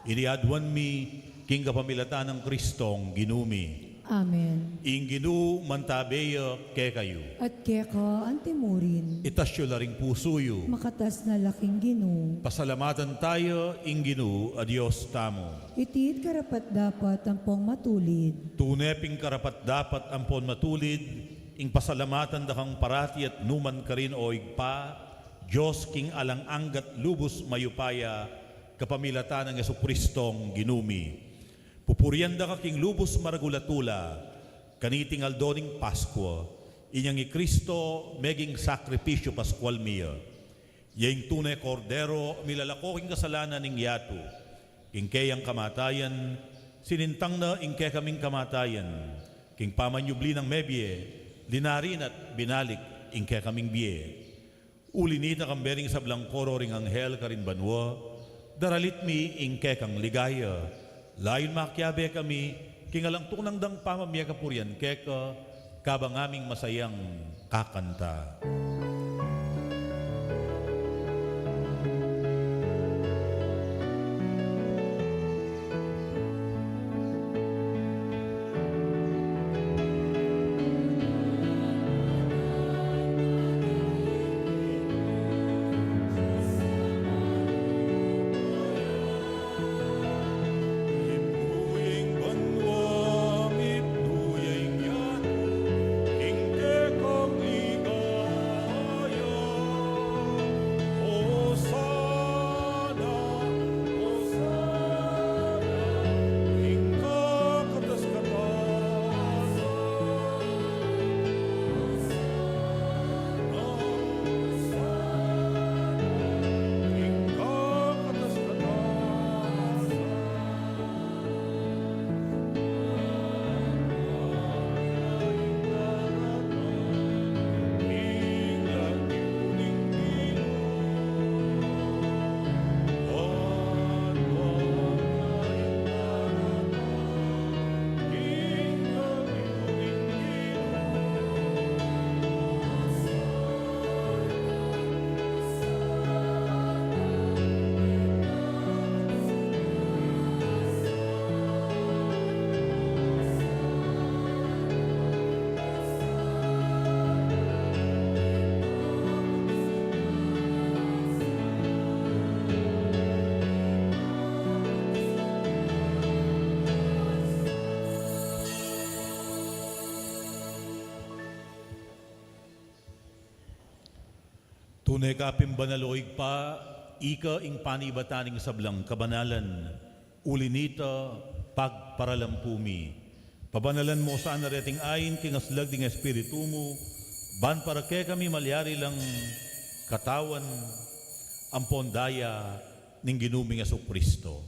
Ini aduan mi king kapamilatan nang Kristong Ginu mi. Amen. Ing Ginu mantabe ya kekayu. At keka antimurin. Itas yu la ring pusu yu. Makatas na la king Ginu. Pasalamatan taya ing Ginu a Dios tamu. Iti it karapat-dapat ampong matulid. Tune pin karapat-dapat ampon matulid, ing pasalamatan da kang parati at nukarin man, o Ibpa, Dios king alang angga't lubus mayupaya, kapamilatan nang Jesucristong Ginu mi. Pupurian da ka king lubus maragul a tula, kaniting aldo ning Paskua, inyang i Kristo meging sakripisyu Paskual mi ya. Ya ing tune Kordero a milalako king kasalanan ning yatu. King keyang kamatayan, sinintang na ing kekaming kamatayan. King pamanyubli nang mebie, linari na't binalik ing kekaming bie. Uli nita, kambe ring sablang koro ring anghel karin banua, daralit mi ing kekang ligaya. Layun makiabe kami king alang tuknang dang pamamie kapurian keka, kabang aming masayang kakanta. Tune ka pin banal, o Ibpa, ika ing panibatan ning sablang kabanalan. Uli nita, pagparalampu mi. Pabanalan mu sana reting ain king aslag ning Espiritu mu, ban para kekami malyari lang katawan ampon daya ning Ginu ming Jesucristo.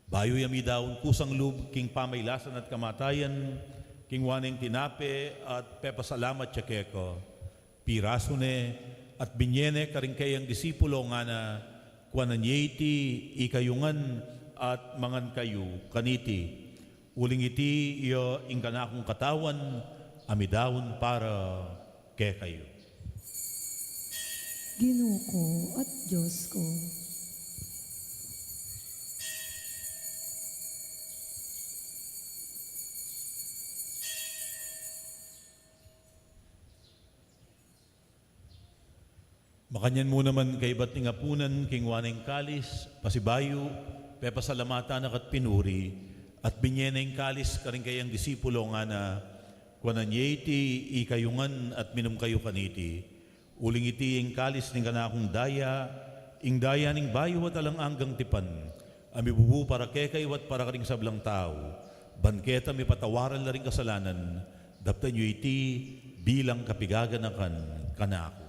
Bayu ya midaun kusang lub king pamailasan at kamatayan, kinua neng tinape at pepasalamat ya keka, pirasu ne at binye ne karing keyang disipulo, ngana, kuanan ye iti ikayu ngan at mangan kayu kaniti. Uling iti ya ing kanakung katawan a midaun para kekayu. Ginu ku at Dios ku. Makanyan mu naman kaybat ning apunan, kinua ne ing kalis, pasibayu, pepasalamatan na ka't pinuri, at binye ne ing kalis karing keyang disipulo, ngana, kuanan ye iti ikayu ngan at minum kayu kaniti. Uling iti ing kalis ning kanakung daya, ing daya ning bayu at alang anggang tipan, a mibubu para kekayu at para karing sablang tau, ban keta mipatawaran la ring kasalanan. Daptan yu iti bilang kapigaganakan kanaku.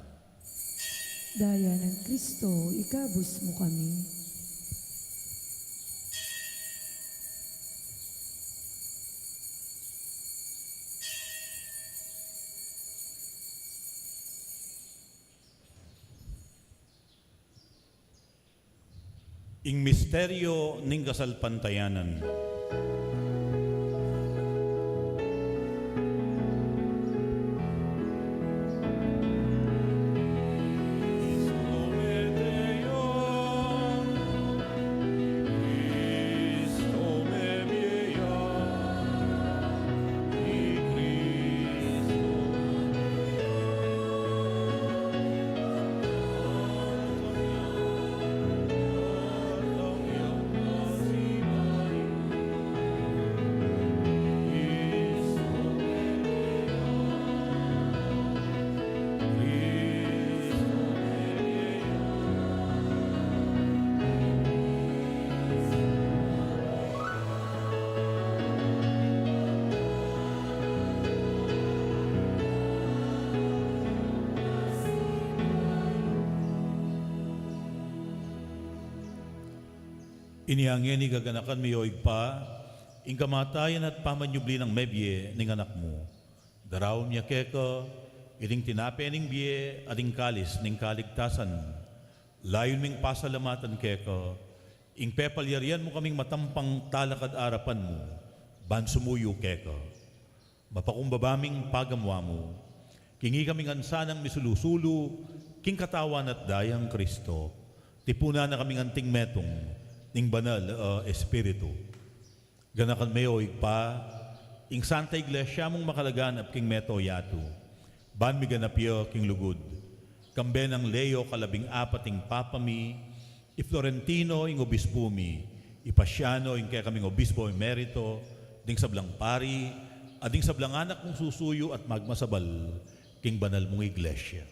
Daya nang Kristo, ikabus mu kami. Ing misteryo ning kasalpantayanan. Inya ngeni gaganakan mi, o Ibpa, ing kamatayan at pamanyubli nang mebie ning Anak mu. Daraun mi keka iting tinape ning bie at ing kalis ning kaligtasan. Layun ming pasalamatan keka ing pepalyarian mu kaming matampang talakad arapan mu ban sumuyu keka. Mapakumbaba ming pagamu-amu, king ikami ngan sanang misulu-sulu king Katawan at Daya nang Kristo, tipunan na kaming anting metung ning Banal a Espiritu. Ganakan me, o Ibpa, ing Santa Iglesia mung makalaganap king mabilug a yatu, ban miganap ya king lugud, kambe nang Leo kalabing apat ing Papa mi, i Florentino ing Obispu mi, i Paciano ing kekaming Obispo Emerito, ding sablang pari, at ding sablang anak mung susuyu at magmasabal king banal mung Iglesia.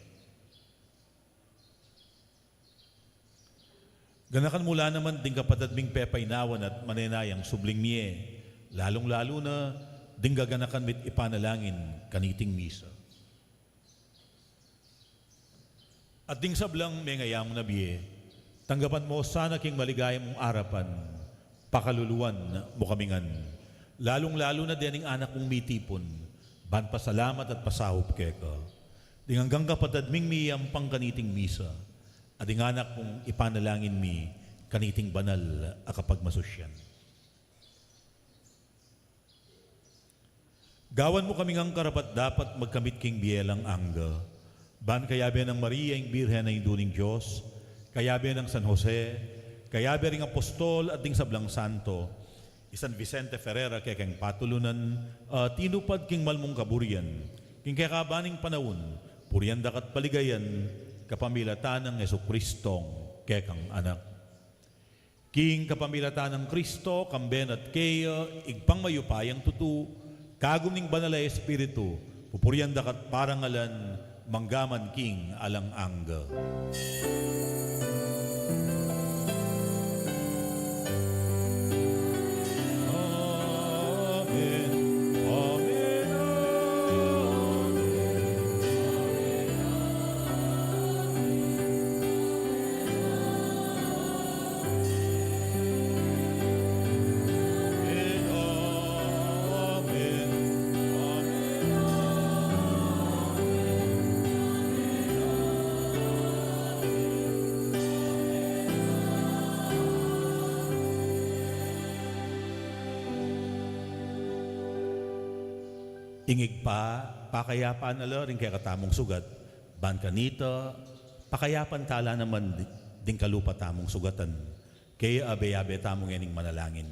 Ganakan mu la naman ding kapatad ming pepaynawan at manenayang subling mie, lalung-lalu na ding gaganakan mi't ipanalangin kaniting misa. At ding sablang mengayamung na bie, tanggapan mu sana king maligaya mung arapan, pakaluluan mu kami ngan, lalung-lalu na dening anak mung mitipun ban pasalamat at pasaup keka. Ding anggang kapatad ming miyampang kaniting misa, at ding anak mung ipanalangin mi kaniting banal a kapagmasusyan. Gawan mu kami ngang karapat-dapat magkamit king bie alang angga, ban kayabe nang Maria ing Birhen a Indu ning Dios, kayabe nang San Jose, kayabe ring apostol at ding sablang santo, i San Vicente Ferrer a kekeng patulunan, a tinupad king mal mung kaburian king kekaban ning panaun, purian daka't paligayan kapamilatan nang Jesucristong kekang Anak. King kapamilatan nang Kristo, kambe na at keya, Ibpang mayupayang tutu, kagum ning Banal a Espiritu, pupurian daka't parangalan, manggaman king alang angga. Amen. Amen. Amen. Ing Ibpa, pakayapan na la ring kekatamung sugat, ban kanita, pakayapan ta la naman di-, ding kalupa tamung sugatan, kaya abe-abe tamu ngening manalangin.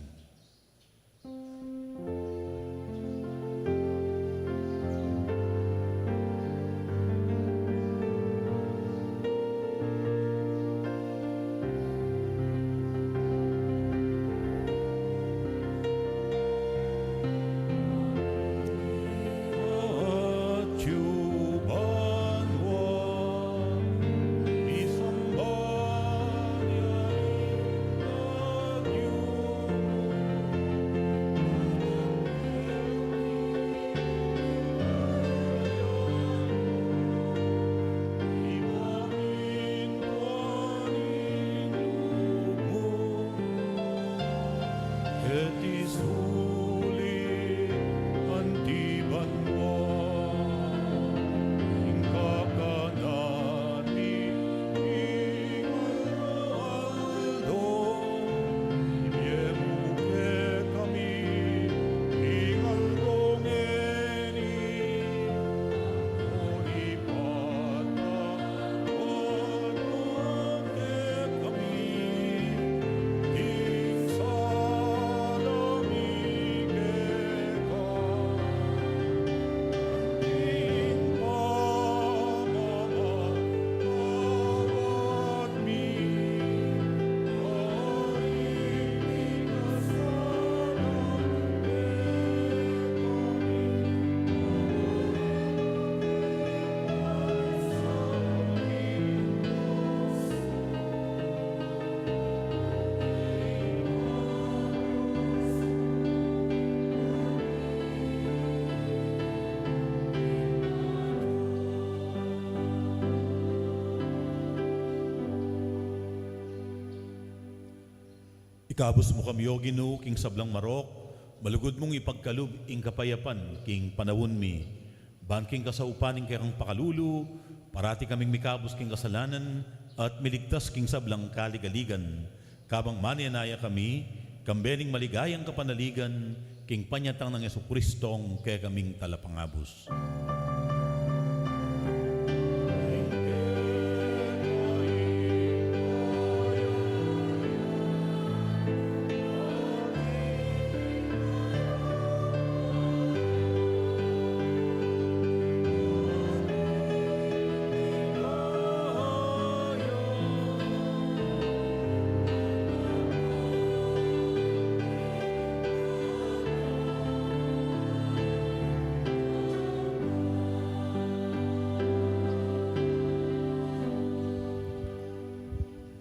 Ikabus mu kami, O Ginu, king sablang marok, malugud mung ipagkalub ing kapayapan king panaun mi. Ban king kasaupan ning kekang pakalulu, parati kaming mikabus king kasalanan at miligtas king sablang kaligaligan. Kabang manenaya kami, kambe ning maligayang kapanaligan, king panyatang nang Jesucristong kekaming Talapangabus.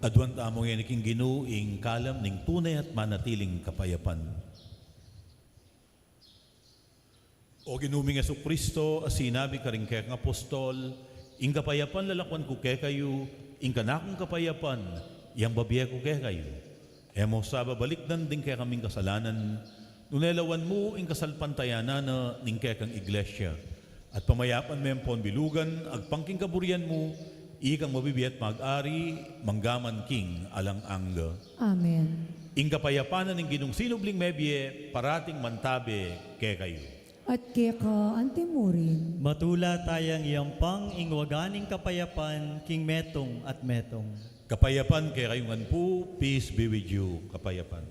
Aduan tamu ngeni king Ginu ing kalam ning tune at manatiling kapayapan. O Ginu ming Jesucristo, a sinabi karing kekang apostol, ing kapayapan lalakuan ku kekayu, ing kanakung kapayapan yang babie ku kekayu. E mu sa babalikdan ding kekaming kasalanan, nune lawan mu ing kasalpantayanan na ning kekang iglesia. At pamayapan me ampon bilugan, agpang king kaburian mu, ikang mabibie at mag-ari, mangga man king alang angga. Amen. Ing kapayapan na ning Ginung sinubling mebie, parating mantabe kekayu. At keka antimurin. Matula tayang yampang ing waga ning kapayapan king metung at metung. Kapayapan kekayu ngan pu, peace be with you, kapayapan.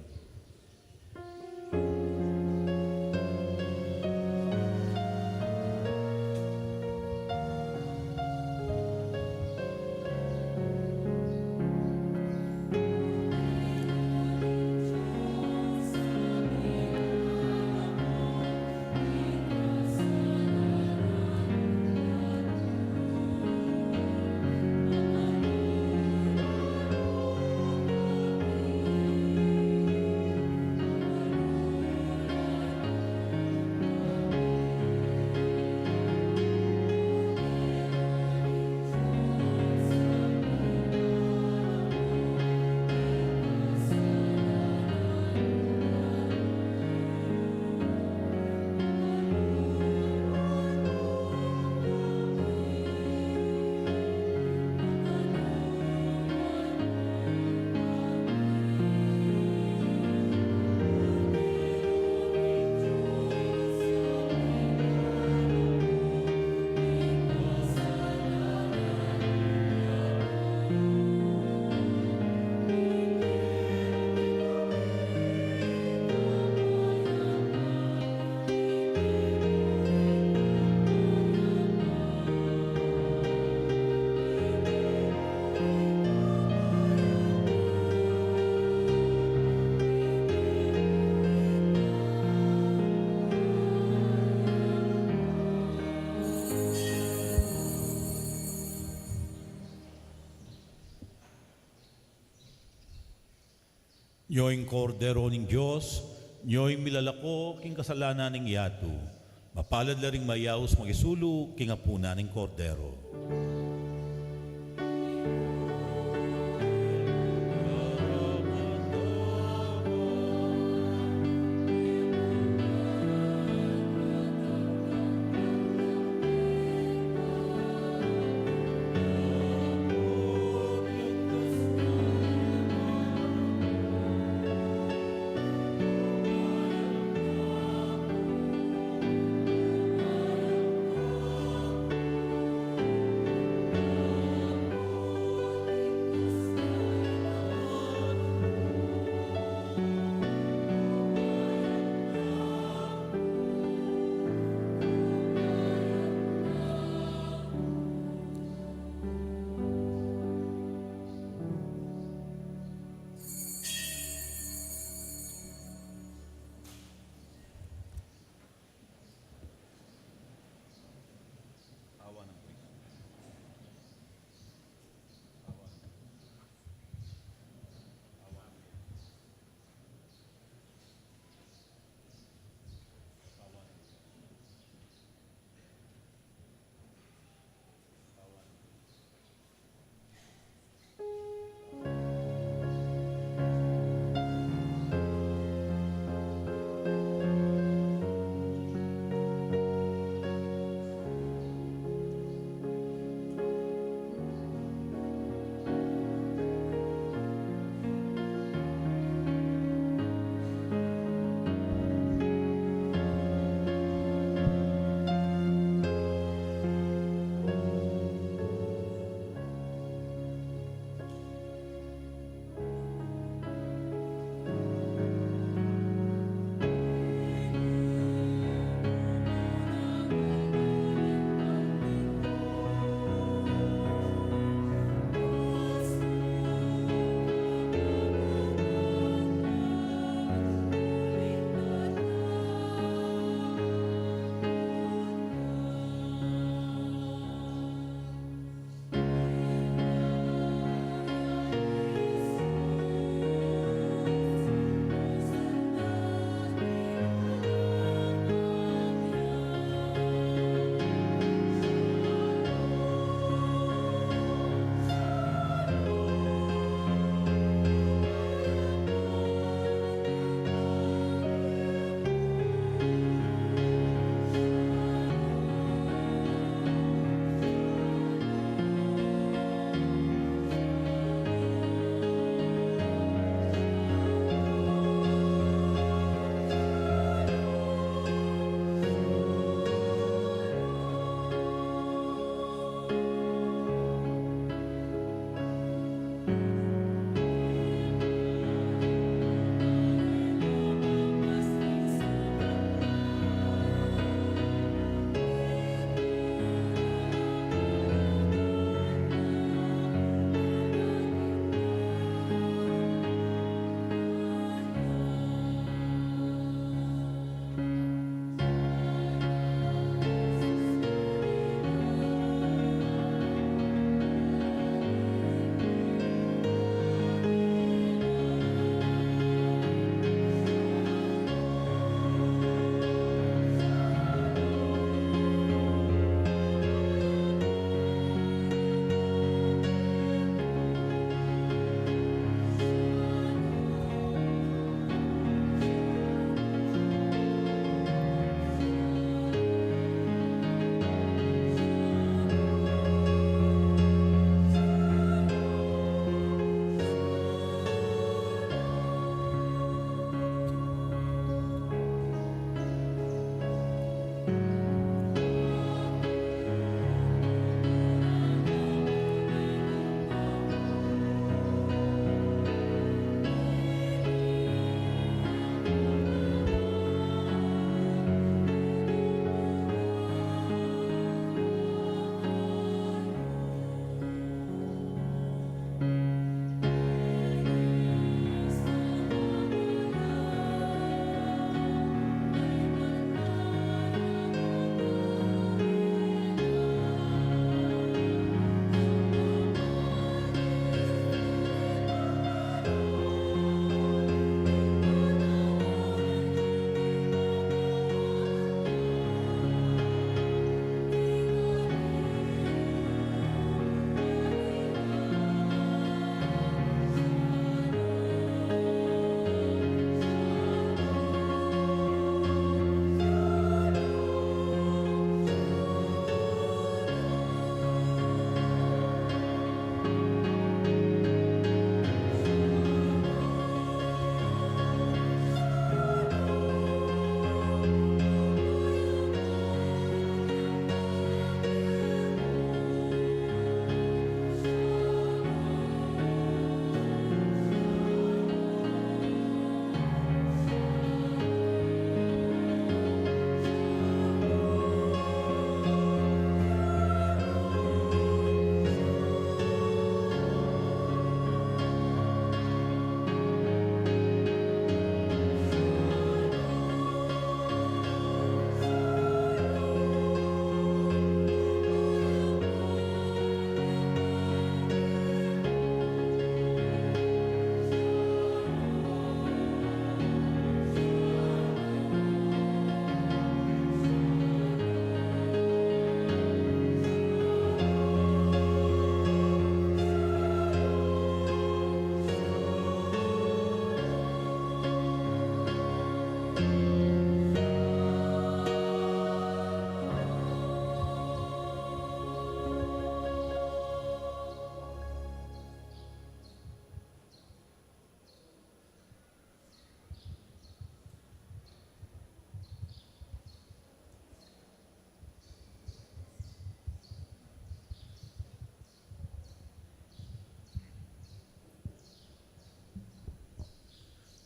Nyo ing Kordero ning Dios, nyo ing milalako king kasalanan ning yatu. Mapalad la ring mayaus makisulu king apunan ning Kordero.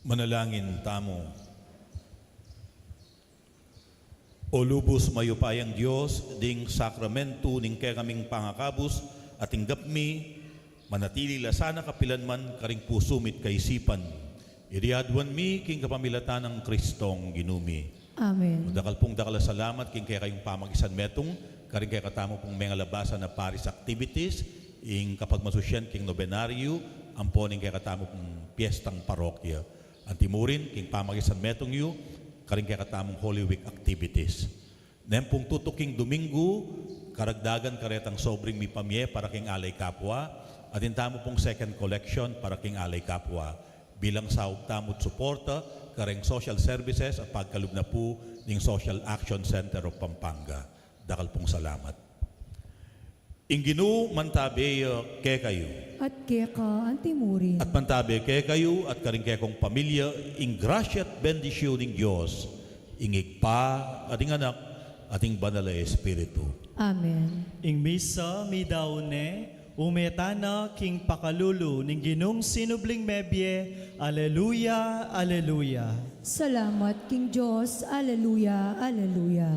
Manalangin tamu. O lubus mayupayang Dios, ding sakramentu ning kekaming pangakabus ampon tinggap mi, manatili la sana kapilan man karing pusu mi't kaisipan. Iti aduan mi king kapamilatan nang Kristong Ginu mi. Amen. Dakal pung dakal a salamat king kekayung pamakisanmetung karing kekatamu pung mengalabas a parish activities, ing kapagmasusyan king nobenaryo, ampon ing kekatamu pung piestang parokya. Antimurin king pamakisanmetung yu karing kekatamung Holy Week activities. Neng pung tutuking Domingo, karagdagan karetang sobring mipamie para king Alay Kapwa, atin tamu pung second collection para king Alay Kapwa. Bilang saup tamu't suporta kareng social services a pagkalub na pu ning Social Action Center of Pampanga. Dakal pung salamat. Ing Ginu mantabe ya kekayu. At keka antimurin. At mantabe kekayu at karing kekong pamilya ing grasya at bendisyun ning Dios, ing Ibpa, at ing Anak, at ing Banal a Espiritu. Amen. Ing misa midaun ne, ume tana king pakalulu ning Ginung sinubling mebie. Aleluya, aleluya. Salamat king Dios. Aleluya, aleluya.